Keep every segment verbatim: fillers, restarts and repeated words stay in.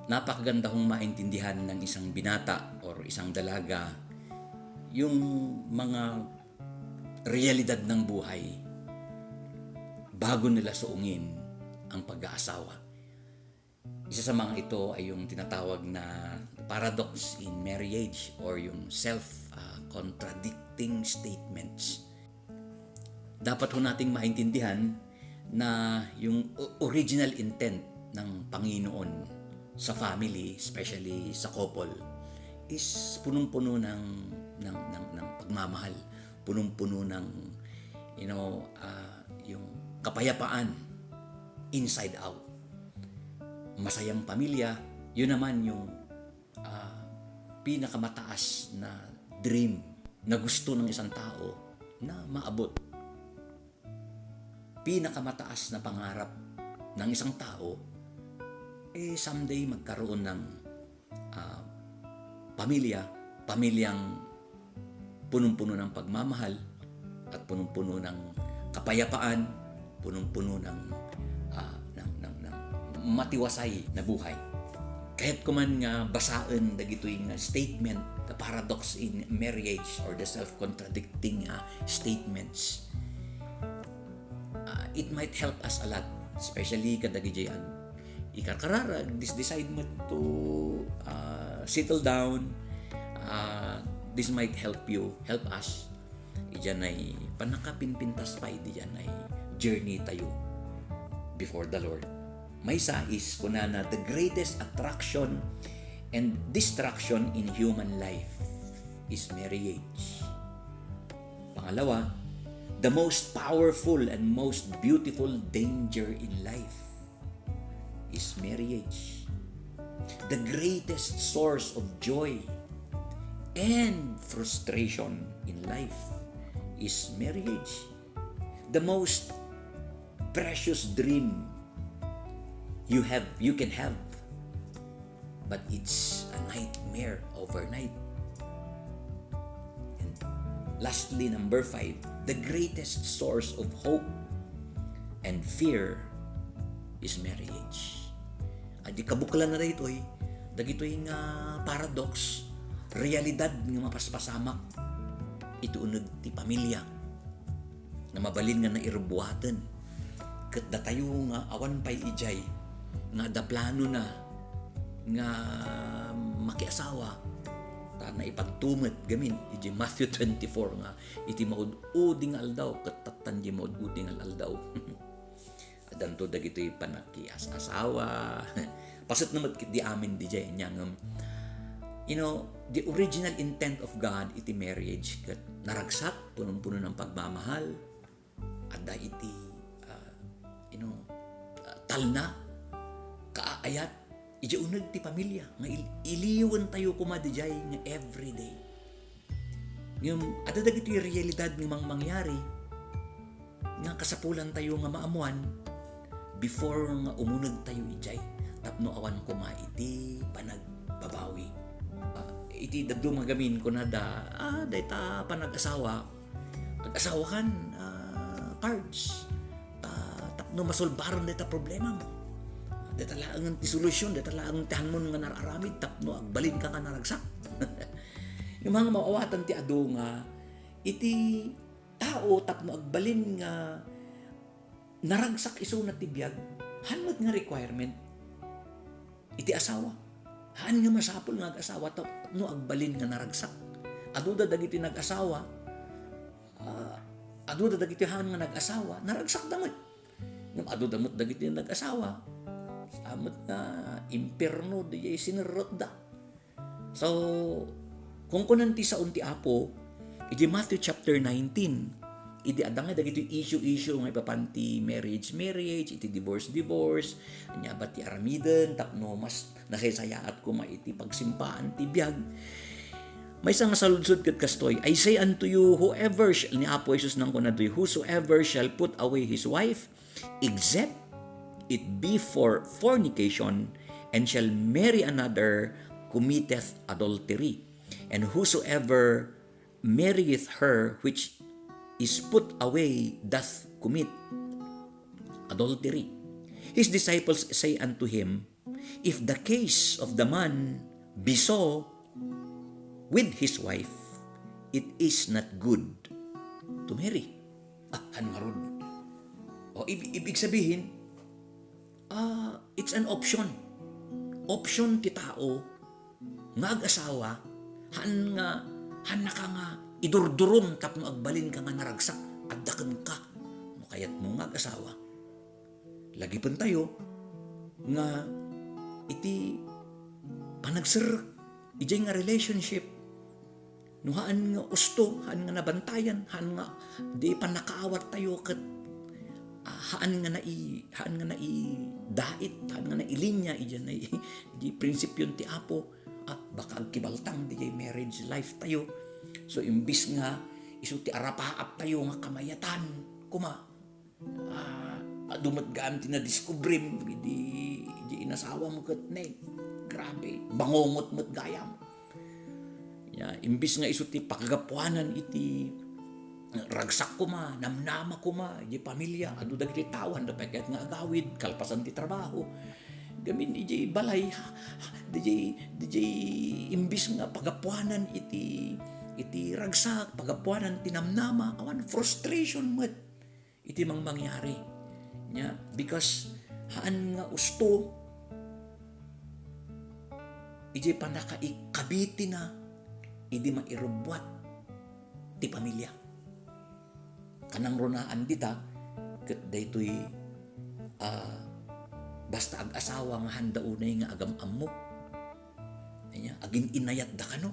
Napakaganda kong maintindihan ng isang binata or isang dalaga yung mga realidad ng buhay bago nila suungin ang pag-aasawa. Isa sa mga ito ay yung tinatawag na paradox in marriage or yung self, ah, contradicting statements. Dapat ho nating maintindihan na yung o-, original intent ng Panginoon sa family, especially sa couple, is punong-puno ng, ng, ng, ng pagmamahal, punong-puno ng, you know, ah, yung kapayapaan inside out. Masayang pamilya, yun naman yung, ah, pinakamataas na dream na gusto ng isang tao na maabot. Pinakamataas na pangarap ng isang tao, eh, someday magkaroon ng, ah, pamilya, pamilyang punong-puno ng pagmamahal at punong-puno ng kapayapaan, punong-puno ng, ah, ng, ng, ng matiwasay na buhay. Kaya't ko man nga basaen dagitoy nga statement, the paradox in marriage or the self-contradicting, ah, statements, ah, it might help us a lot, especially kadagiti ag-, ikarkararag, dis-, decide met to, ah, settle down. Ah, this might help you, help us. Idiay pannakapinpintas pay, idiay journey tayo before the Lord. Maysa is kunana, the greatest attraction and distraction in human life is marriage. Pangalawa, the most powerful and most beautiful danger in life is marriage. The greatest source of joy and frustration in life is marriage. The most precious dream you have, you can have, but it's a nightmare overnight. And lastly, number five, the greatest source of hope and fear is marriage. Adi kabuklanna daytoy, dagitoy nga paradox, realidad nga mapaspasamak iti uneg ti pamilya nga mabalin nga nairbuaten. Ket datayo nga awan pay idiay nga adda planona nga makiasawa, ta naipagtumet gamin idiay Matthew twenty-four nga iti maud-udi nga aldaw ket tattan diay maud-udi nga aldaw. Addanto dagitoy panakias-asawa. Paset na met ketdi amin didiay, ania ngem, you know, the original intent of God iti marriage ket naragsak, punong-puno ng pagmamahal, adda iti, ah, you know, ah, talna, kaayat, idiay uneg ti pamilya, nga il-, iliwentayo koma didiay nga everyday. Ngem, adda dagitoy realidad nga mangmangyari nga kasapulantayo nga maammuan before nga umunegtayo idiay tapno awan koma iti panagbabawi. Ah, iti dadduma gamin kunada, "Ah, dayta panag-asawa, ag-asawakan, ah, Pards, ta-, tapno masolbaran dayta problemam. Dayta laengen ti solusyon, dayta laengen ti hanmon nga nararamid tapno agbalinka nga naragsak." Ngem nga maawatan ti adu nga iti tao tapno agbalin nga naragsak isuna ti biag, haan met nga requirement iti asawa. Haan nga masapul nga ag-asawa tapno agbalin nga naragsak. Aduda dagiti nag-asawa, ah, aduda dagiti haan nga nag-asawa, naragsakda met. Ngem aduda met dagiti nag-asawa, sa met nga impierno diay sinerrekda. So, kunkunan ti saon ti Apo, iti Matthew chapter nineteen, idi adda nga dagiti issue-issue nga ipapan ti marriage-marriage, iti divorce-divorce, ania ba ti aramiden tapno mas nasaysayaat koma iti pagsimpaan ti biag. Maysa nga saludsod ket kastoy, "I say unto you, whoever sh-," ni Apo Jesus nangkunadtoy, "Whosoever shall put away his wife, except it be for fornication, and shall marry another, committeth adultery. And whosoever marrieth her which is put away doth commit adultery." His disciples say unto him, If the case of the man be so with his wife, it is not good to marry. Ah, han ngarud. O, ib-, ibig sabihin, ah, it's an option. Option ti tao nga ag-asawa, haan nga, haannaka nga idurdurom tapno agbalinka nga naragsak, adda kenka. No kayatmo nga ag-asawa, lagipentayo nga iti panagserrek, idiay nga relationship, no haan nga usto, haan nga nabantayan, haan nga di pannakaawattayo ket, ah, haan nga nai-, haan nga naidait, haan nga nailinya idiay, idiay prinsipion ti Apo, ah, baka agkibaltang diay marriage life tayo. So, imbis nga isu ti arapaap tayo nga kamayatan, kuma, ah, adu met gayam ti nadiskubrim idi, idi inasawam ket ne, grabe, bangungot met gayam. Ya, imbis nga isu ti paggapuanan iti ragsak koma, namnama koma, iti pamilia, adu dagiti tao, haanda pay kayat nga agawid, kalpasan ti trabaho. Gamin iti balay, ha, ha, dijay, dijay imbis nga pagapuanan iti, iti ragsak, pagapuanan ti namnama, awan frustration met iti mangmangyari. Nya, because haan nga usto, iti pannakaikabitina, idi mairubbuat ti pamilia. Kanangrunaan dita, ket daytoy, ah, basta ag-asawa nga haanda unay nga agam-ammo. Ania, agin-inayatda kano?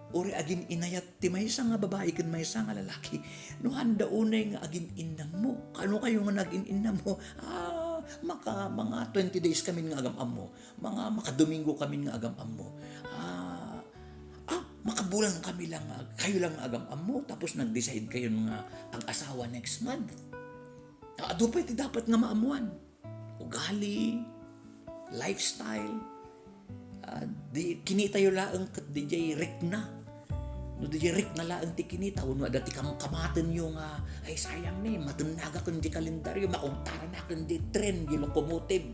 Uray agin-inayat ti maysa nga babai ken maysa nga lalaki. No haanda unay nga agin-innammo, kano kayo nga nagin-innammo? Ah, maka, mga twenty days kamin nga agam-ammo. Mga makadomingo kamin nga agam-ammo. Ah, ah, makabulan kami lang nga ag-, kayo lang nga agam-ammo, tapos nag-decide kayo nga ag-asawa next month. Ah, adu pay ti dapat nga maammuan. Ugali, lifestyle, ah, di, kinitayo laeng ket dijay rikna. No dijay rikna laeng ti kinita, wenno adda ti kamkamatenyo nga, "Ay, sayang ni, matennagaken di kalendaryo, makugtaranaken di tren, di locomotive."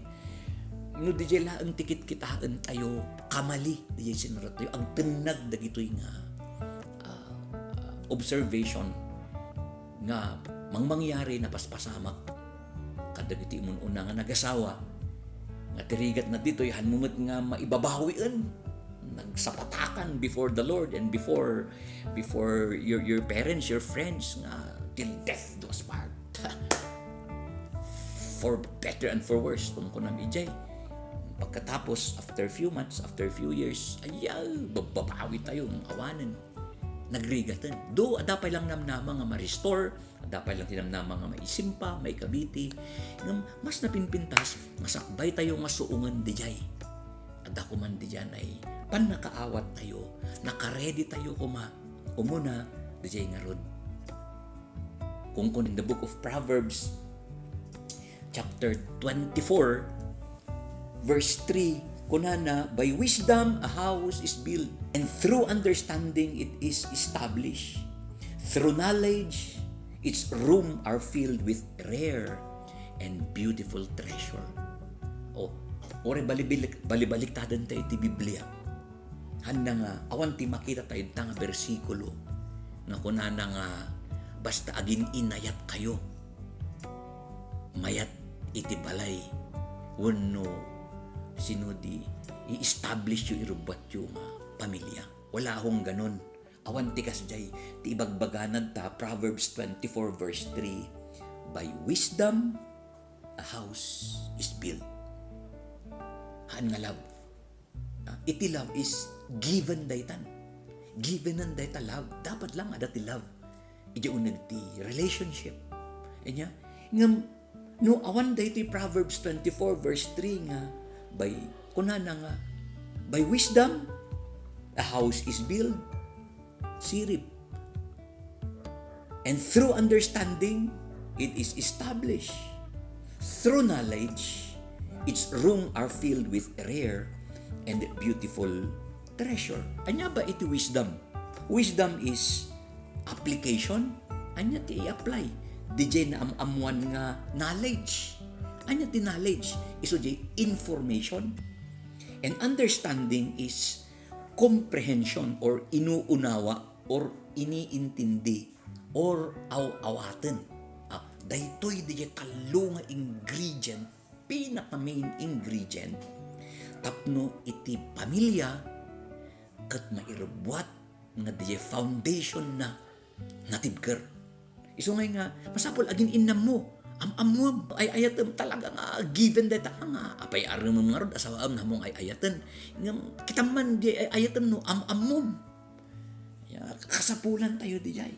No dijay laeng ti kitkitaentayo, kamali dijay sinurat tayo. Agtennag dagitoy nga, ah, observation nga mangmangyari napaspasamak kadagiti imun-una nga nagasawa, nga ti rigatna ditoy, hanmo met nga maibabawien, nagsapatakan before the Lord and before, before your, your parents, your friends, nga till death do us part. For better and for worse, kunkunam ijay. Pagkatapos, after few months, after few years, ayaw, babbabawi tayo, awanen. Nagrigaten. Do, adda pay lang namnama nga ma-restore, adda pay lang ti namnama nga maisimpa, maikabiti. Ngem mas napinpintas, masakbay tayo nga suongen dijay. Adda koman dijan ay pannakaawat tayo, naka-ready tayo koma, umuna, dijay ngarud. Kung kun in the book of Proverbs, chapter twenty-four, verse three, kunana, "By wisdom a house is built, and through understanding it is established. Through knowledge, its room are filled with rare and beautiful treasure." O, uray balibalik-, balibaliktadentayo iti Biblia. Hanna nga, awan ti makita tayo ita nga bersikulo nga kunana nga, "Basta agin-inayat kayo, mayat iti balay wenno sino di i-establish yo, irubbuat yo nga pamilia." Wala hong ganon. Awan ti kasdiay, ti ibagbagana ta, Proverbs twenty-four verse three, "By wisdom, a house is built." Haan nga love. Ah, iti love is given daytan. Givenan dayta love. Dapat lang adda ti love. Iti uneg ti relationship. Anya, ngem, no awan daytoy Proverbs twenty-four verse three nga, by, kunana nga, "By wisdom, a house is built." Sirib. "And through understanding, it is established. Through knowledge, its room are filled with rare and beautiful treasure." Ania ba iti wisdom? Wisdom is application. Ania ti i-apply? Dijay naam-ammuan nga knowledge. Ania ti knowledge? Isu di information. And understanding is comprehension or inuunawa or iniintindi or aw-awaten. Ah, daytoy diay tallo nga ingredient, pinaka main ingredient, tapno iti pamilya ket mairebbuat nga diay foundation na natibker. Isu ngay nga, masapul agin-innammo, am-ammom, ay-ayatem talaga nga given dayta nga, apay aremem ngarud, asawaem, namong ay-ayaten. Ngem, kitam man diay ay-ayatem no am-ammom. Ya, kasapulan tayo diay.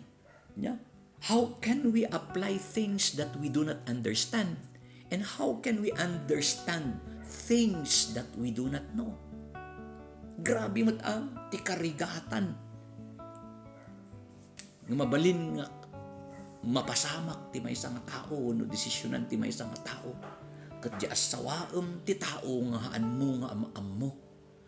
Ya. How can we apply things that we do not understand? And how can we understand things that we do not know? Grabe met, ah, ti karigatan nga mabalin nga mapasamak ti maysa nga tao wenno desisionan ti maysa nga tao. Ket diay asawaem ti tao nga haanmo nga am-ammo.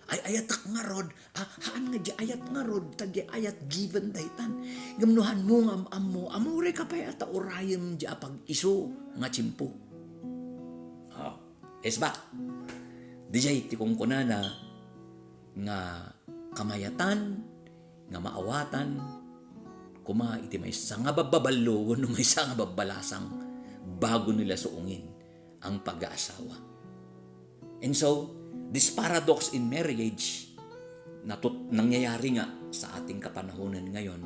Ay-ayatek ngarud, ah, haan nga diay ayat ngarud, ta diay ayat given daytan. Ngem no haanmo nga am-ammo, ammok pay a ta urayem diay apag-isu nga tiempo. Oh, isba. Diay ti kunkunana nga kamayatan nga maawatan koma iti maysa nga babbaballo wenno maysa nga babbalasang bago nila suongin ang pag-aasawa. And so, this paradox in marriage, natut-, nangyayari nga sa ating kapanahonan ngayon,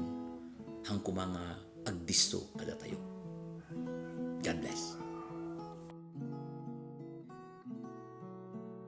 han koma nga agdisso kadatayo. God bless.